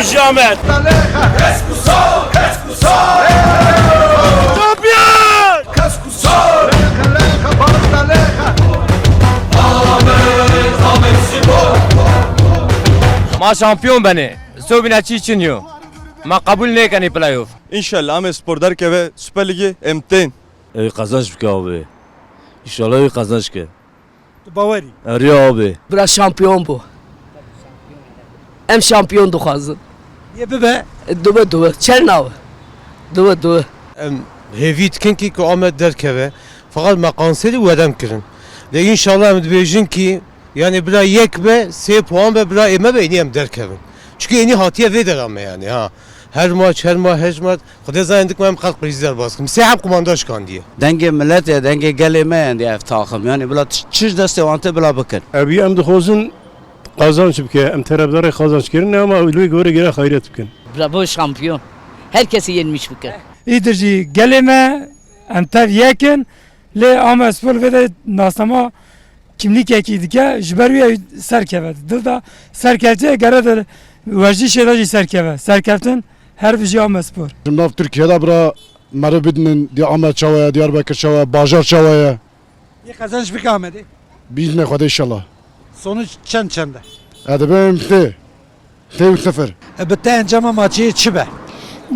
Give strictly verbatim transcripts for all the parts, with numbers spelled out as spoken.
Ji Amed. Kes ku sor, kes ku sor. Şampiyon! Kes ku sor. Ma şampiyon benê. Sobîna çî çin yo. Ma qebûl nêkenî playoff. Înşallah Amedspor derkeve Süper Lîgê, em tên. Ew qazanç bike abi. Înşallah ew qazanç ke. Tu bawerî? Erê abi. Bira şampiyon bû. Em şampiyon dixwazin. Yê bibe? Dibe, dibe. Çer nawe. Dibe, dibe. Em hêvî dikin kî ku Amed derkeve. Feqet me qanserî wedem kirin. Lê înşallah em dibêjin kî, yani bira yek be, sê puan be, bira ê me be, ênî em derkevin. Çikî ênî hatiye vê dera me yani ha. Her maç, her maç, her maç. Xwedê zanî dik me em qet qilîcî derbas kin. Sê heb qumanda şikandiye. Dengê milletê, dengê gelê me ye ev taxim. Yani bila çi, çi ji destê wan tê bila bikin. Ev em dixwazin qazanç bike. Em terefdarê qazanç kirin ama li wê gorê gere xeyret bikin. Bravo şampiyon. Herkesi yenmiş bike. Îdir jî gelê me, em tev yek in. Lê Amedspor vê de nasnama kimlîkekî dike, ji ber wî ew serkeve. Dil da serkeftiye gere de werjîşê de jî serkeve. Serkeftin her bijî Amedspor. Ji nav Tirkiye de bira meriv bidinin, dî Amed çawa ye, Diyarbekir çawa ye, bajar çawa ye. Yê qazanç bike Amedê. Bîzme Xwedê inşallah. Sonuç çend çend e? E, dibim tê. Tê û sifir. E, bi te encama maçê çi be?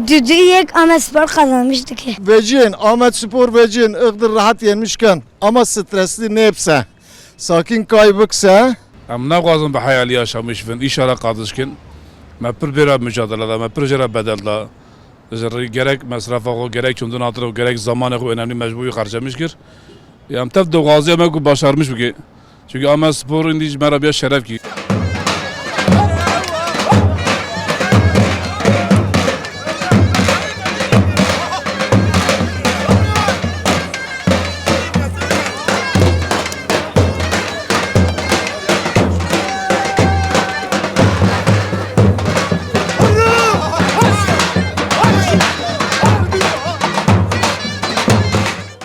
Düdüğü yek Ahmet Spor kazanmış dike. Veciyên, Ahmet Spor veciyên, Iğdır rahat yenmişken ama stresli nebse. Sakin kay bikse. Em naxwazin bi heyalî yaşamış bin. Înşallah qazanç kin. Me pir bêra mücadele da, me pir jê re bedel da. Ji rê gerek mesrefa xwe, gerek çûndin hatin û gerek zamanê xwe önemli mecbûrî xercemiş kir. Ya em tev dixwaziya me ku başarmiş bike. Çünkü Ahmet Spor îndî ji me re biya şeref kir.